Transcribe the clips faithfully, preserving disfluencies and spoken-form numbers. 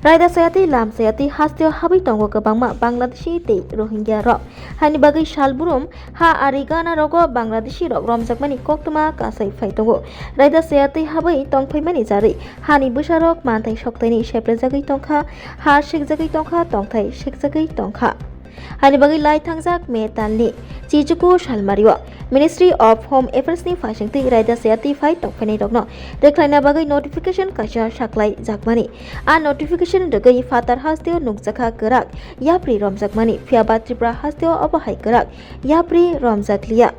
Raida sayatwi lam sayatwi hasteo habwi tongo kwbangma Bangladeshi tei Rohingya rok. Haini bagwi salbrum ha ari gana rogo Bangladeshi rok romjakmani koktwma kasai phai tongo. Raida sayatwi habwi tongphaimani jarwi hani bwsarok manthai soktaini seplejagwi tongkha, ha sekjagwi tongkha, tongthai sekjagwi tongkha. Haini bagwi lai thangjak May talni chichuku salmario Ministry of Home Affairs ni phaisingtwi raida sayatwi phai tongphainairokno rwkhlaina bagwi notification kaisa saklai jakmani. A notification rwgwi phatar hasteo nukjakha kwrak yapri romjakmani, phiyaba Tripura hasteo obo hai kwrak yapri romjakliya.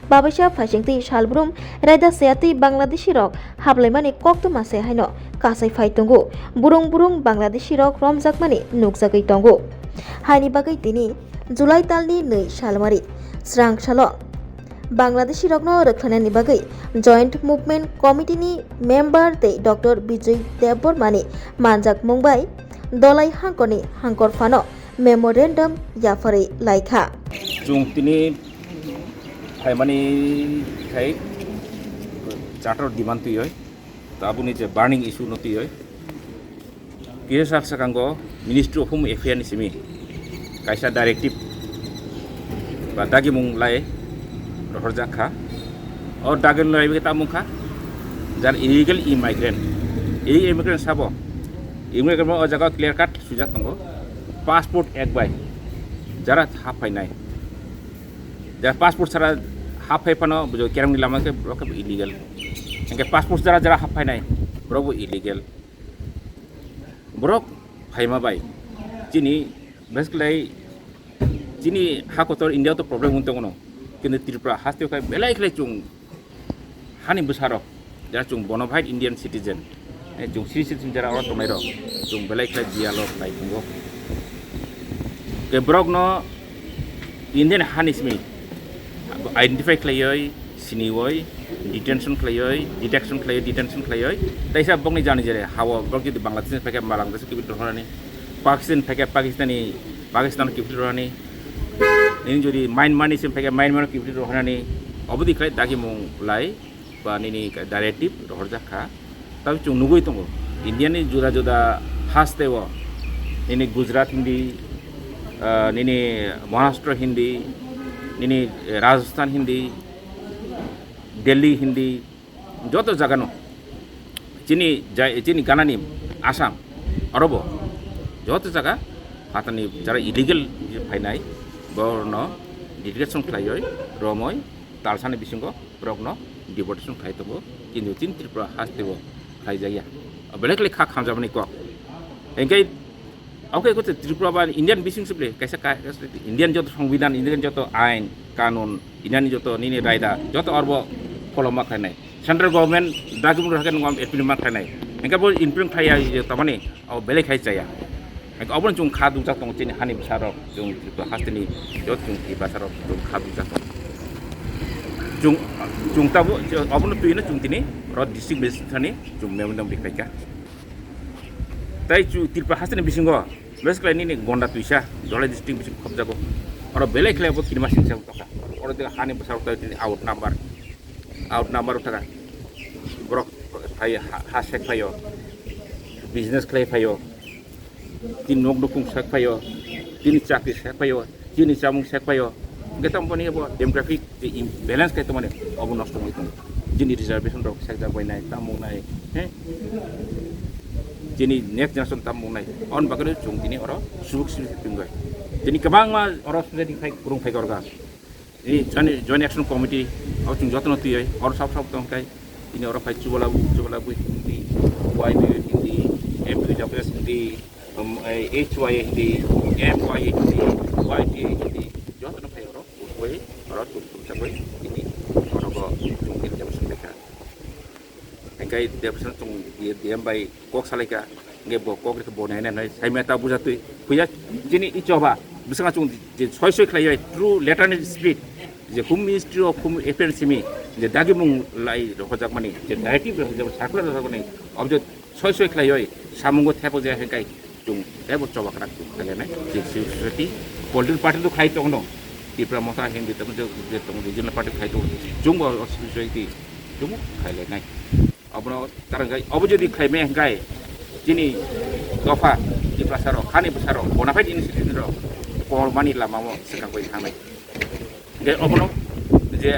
Babaisa phaisingtwi salbrum raida sayatwi Bangladeshi rok hablaimani koktwma se haino kasai phai tongo. Burung burung Bangladeshi rok romjakmani nukjagwi tongo. Haini bagwi tini July talni nwi salmari srang salo Bangladeshi rokno rwkhlainani bagwi Joint Movement Committee ni member tei Doctor Bijoy Debbarma ni manjak mung bai Dolai hangkorni hangkor phano memorandum yapharwi laikha. Chwng tini phaimani khai charter demand twiwi, to aboni je burning issue no twiwi, kisa sak sakango Ministry of Home Affairs ni simi kaisa directive ba dagimung lai rohorjak kha. O dagimung lai bai tamo kha, jar illegal immigrant, illegal immigrant sabo, immigrant o jaga clear cut sujak tongo, passport ek bai jara haphainai, jara passport sara haphai phano bujo kerang ni lama ke borok illegal, hingke passport jara jara haphainai borok bo illegal. Borok phaima bai chini basically chini ha kotor India to problem wng tongo no, kintu Tripura haste khai belai khlai chwng hani bwsarok, jara chwng bona fide Indian citizen, eh, chwng citizen jara oro tongnai rok, chwng belai khlai bialo khlai tongo. Ke borok no Indian hani simi identify khlaioi, sinioi, detention khlaioi, detection khlaioi, detention khlaioi. Taisa bokni jani jere hao borok jodi Bangladesh ni phaikhe Bangladesh kibit rohorani, Pakistan phaikhe Pakistani, Pakistan kibit rohorani. Nini jodi Myanmar ni sim phaikhe Myanmar kibit rohorani. Obodi khlai dagimung lai ba nini directive rohorjak kha. Tabo chwng nugui tongo, India ni juda juda haste o, nini Gujarat Hindi, ah, nini Maharashtra Hindi, nini Rajasthan Hindi, Delhi Hindi, joto jaga no chini jai, chini gana ni Assam, orobo joto jaga hatani jara illegal phainai, borno detention khlaioi, romoi, talsani bisingo borokno deportation khlai tongo, kintu chini Tripura haste o khlaijakya. Belai khlai kha khamjakmani kok. Hingke, oke, kote Tripura ba Indian bising suple, kaisa ka-, Indian joto songbidan, Indian joto ain, kanun, Indian joto nini raida, joto arbo follow ma khlainai. Central government dagimung hakhe nungam implement ma khlainai. Hingke bo implement khlaiya, tamani, o belai khai chaya. Hingke obono chwng kha dukjak tongo chini hani bwsarok, chwng Tripura hasteni jot chwng Tiprasarok chwng kha dukjak tongo. Chwng, chwng tabo, obono twino chwng tini oro district magistrate thani chwng memorandum rikhlaikha. Tai chwng Tripura hasteni bisingo, bes khlai nini Gonda twisa, Dholai district bising khobjago. Oro belai khlai bo kinma singsa tongkha. Oro de hani bwsarok tai tini out number, out number thaka. Borok hai ha, ha sek phaio, business khlai phaio. Tini nok nukung sek phaio, tini chakri sek phaio, tini chamung sek phaio. Hingke tamo boni bo demographic je imbalance khe tongmani obo nosto wngwi tongo. Chini reservation rok sekjak bai nai, tamo nai, he? Chini next generation tamo nai. On bagwi chwng tini oro subuk subuk tongwi. Tini kwbangma oro society phai kwrwng phai gorga. Ini jani Joint Action Committee, abo chwng jotono twiwi, oro sab sab tong khai, ini oro phai Chubalabu, Chubalabu hindi, Y B U hindi, M P W S hindi, um, eh, H Y A hindi, M Y A hindi, Y T A hindi, jotono phai oro, ui, oro tum tum chakwi, ini oro go chwng tini demonstration kha. Hingke demonstration chwng D M bai kok salaikha, hingke bo kok rikhe bo nai nai nai, saimaya ta buja twi, huya chini i choba, bwswng chwng je soi soi khlaiwi through letter ni spirit, je Home Ministry of Home Affairs simi, je dagimung lai rohorjakmani, je directive rohorjakmani, circular rohorjakmani, obje soi soi khlaiwi samungo thepo je hingkai chwng teibo choba kwrak chwng khlailainai, je civil society, political party to khlai tongno, Tipra Motha hindi tamo je, je tong regional party khlai tong, chwngbo o civil society chwngbo khlailainai. Abono tarang kai, obo jodi khlai maya hingkai, chini dopha Tiprasa rok, hani bwsa rok, bona fide institution rok, kormani lama o swkang bai thangnai. Hingke obono je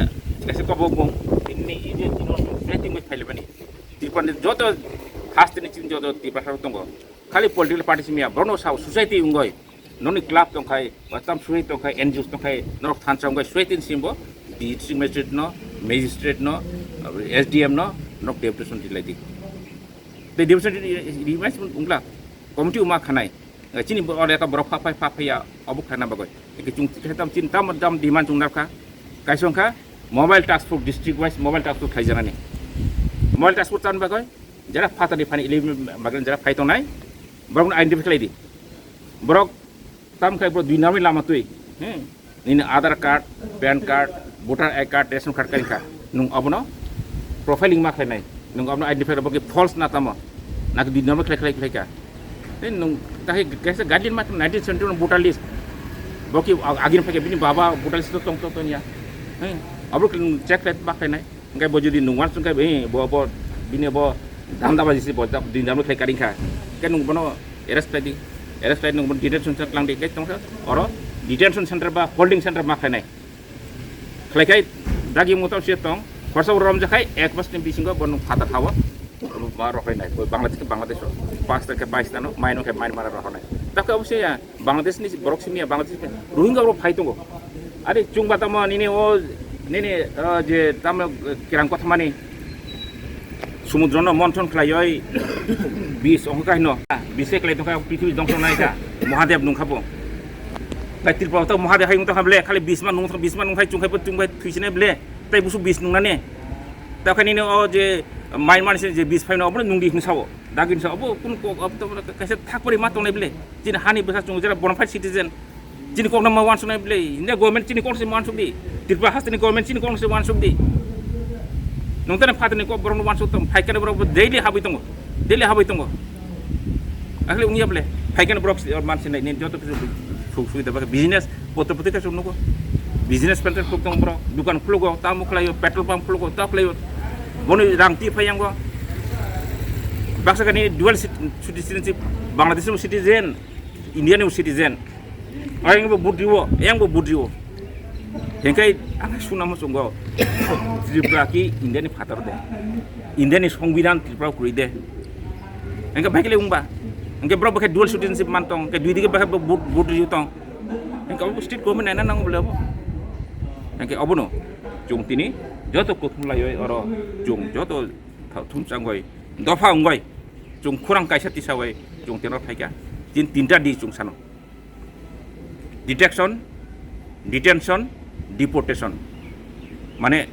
kaisa kobok bung, tini ije tino, tini tingwi phailibani. Tripura ni joto haste ni chini joto Tiprasa rok tongo. Khali political party simi ya, borokno sao society wngoi. Noni club tongkhai, ba tam suri tongkhai, N G Os tongkhai, norok thansa wngoi, society ni simbo, district magistrate no, magistrate no, S D M no, norok deputation rilai di. Tei deputation ri-, ri-, ri-, ri-, ungla. Committee uma khanai. Eh, chini bo-, ore ka borok pha phai, pha phai ya, obo khlaina bagoi. Eke chung khe tam chini tam, tam demand chung narkha. Kaisa wngkha mobile task force district wise mobile task force khlaijaknani. Mobile task force tan bagoi, jara phatani phani eleven bagan jara phai tongnai, borokno identify khlai di. Borok tam khai borok dui namni lama twi, he? Nini Aadhaar card, pan card, voter I D card, ration card kani kha. Nung abono profiling ma khlainai. Nung abono identify rwbo ki false na tamo. Naki dui namni khlai khlai khlai kha. Tei nung tahi kaisa guideline ma nineteen seventy-one voter list. Bo ki ag-, agini phai khe bini baba voter list tong tong tong ya. He? Abo ki nung check khlai ma khlainai. Hingke bo jodi nung wansuk khe, eh, bo, bo, bini bo danda baji si bo, dui dam khlai karing kha. Hingke nung bono arrest khlai di. Arrest khlai nung bono detention center lang di. Hingke tongsa oro detention center ba holding center ma khlainai. Khlai khai dagi muta se tong, khorsa rom jakhai ek mas ni bisingo bo nung phatar hawo. Ma rohoi nai, bo Bangladesh ke Bangladesh, Pakistan ke Pakistan, maino ke Myanmar rohonai. Takhe obviously ya, Bangladesh ni borok simi ya, Bangladesh ni Rohingya borok phai tongo. Are chwng ba tamo nini o, nini, o, je tamo, eh, kirang kothomani sumudro no monthon khlaioi bis ongkha hino. Bis se khlai tongkha prithibi dongso nai kha. Mahadev nungkha bo. Tai Tripura to Mahadev hai ungtong kha ble, khali bis ma nungtong, bis ma nungkhai chwngkhai bo chwngbai thuisinai ble. Tai busu bis nungnani. Ta khe nini o je Myanmar se je bis phaino obo nungdi hwnwi sao. Dagin sa obo kun kok obo to kaisa thak pori ma tongnai ble. Chini hani bwsa chwng jera bona fide citizen. Chini kok no ma wansuk nai ble. India government chini kok se wansuk di. Tripura hasteni government chini kok se wansuk di. Nung tane phatani kok borok no wansuk tong. Phai kane borok daily habwi tongo. Daily habwi tongo. Asli ungya ble. Phai kane borok si-, man sinai ni joto kisu suk suk da business. Potro potro kaisa nugo. Business center khuluk tong borok, dukan khulugo, tamo khlaio, petrol pump khulugo, tamo khlaio. Boni rang ti phai yango. Baksa kani dual cit-, citizenship, Bangladesh ni citizen, India ni citizen. Ayang bo budriwo, ayang bo budriwo. Hengkai ang sunamo sungo. Tripura ki India ni phatar de. India ni songbidan Tripura kuri de. Hengkai baikle ungba. Hengkai borok bakhe dual citizenship man tong, hengkai dui dige bakhe bo bud-, budriwo tong. Hingke obo state government naina nango bole obo. Hingke obono chwng tini joto kuthum laioi oro chwng joto tha-, thumchangoi dopha wngoi chwng khurang kaisa tisawoi chwng tino phaikha. Tin tinta di chwng sano. Detection, detention, deportation. Mane,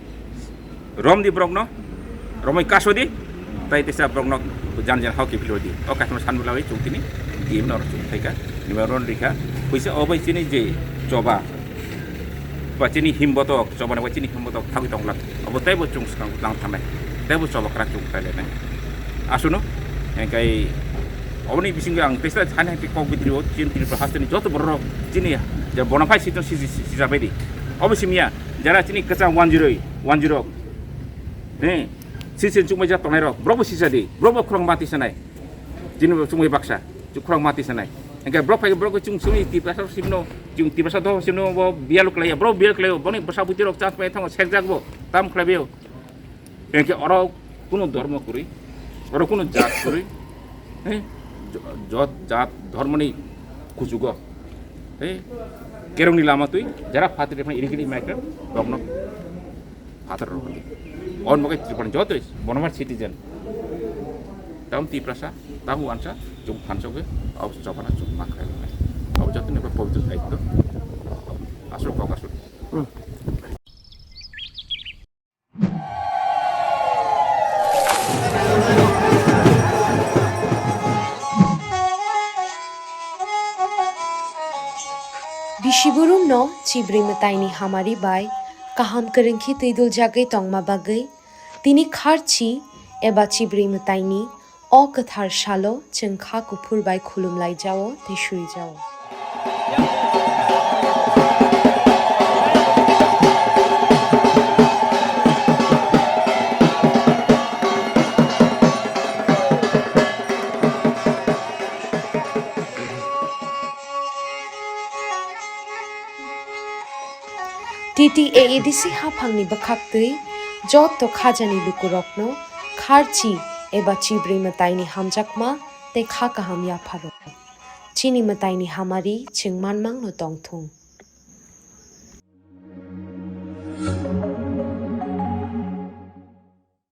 romdi borokno, romoi kasodi, tai teisa borokno jan jan hao kiphilodi. O kaisa sanmulawi chwng tini, D M no oro chwng thaika, nima ron rikha, puisa obai chini je choba, ba chini himbotok, choba nangba chini himbotok thagwi tonglak. Obo teibo chwng swkang lang thangnai, teibo choba kwrak chwng khlai lainai. Asuno, hingkai oboni bisingo ang teisa thani hingke kok bidrio, chini Tripura hasteni joto borok chini je bona fide citizen si, si, si, sijabai di. Obo simya, jara chini kwchang one zero, one zero. He, si, si chukmai jak tongnai rok, borok bo sisa di, borok bo khorang mati sanai. Chini bo chukmai baksa, chuk khorang mati sanai. Hingke borok phai borok bo chung simi Tiprasa simno, chung Tiprasa do simno bo bialo klaiya, borok bialo klaiya, boni bwsa bwtwi rok chance pai thango, sekjak bo, tam khlai bio. Hingke oro kunu dhormo kwrwi, oro kunu jat kwrwi, he, jo-, jot, jat, dhormoni kuchugo, he, kerongni lama twi, jara phatri phai irigini maikha, rokno phatar rokni. On mokai Tripura jotoi, bonomar citizen. Tam Tiprasa, tahu ansa, chung phansoge, au chobana chung makhai. Au jotoni ko pawitro daitto. Asuk kok asuk. Bisiburumno chibrwi mwtaini hamari bai kaham kwrwngkhe twiduljagwi tongma bagwi tini kharchi eba chibrwi mwtaini o kwthar salo chwng kha kuphur bai khulumlaijao tei suijao. T T A A D C haphangni bwkhaktwi joto khajani lukurokno kharchi eba chibrwi mwtaini hamjakma tei kha kaham yapharo. Chini mwtaini hamari chwng manmangno tongthung.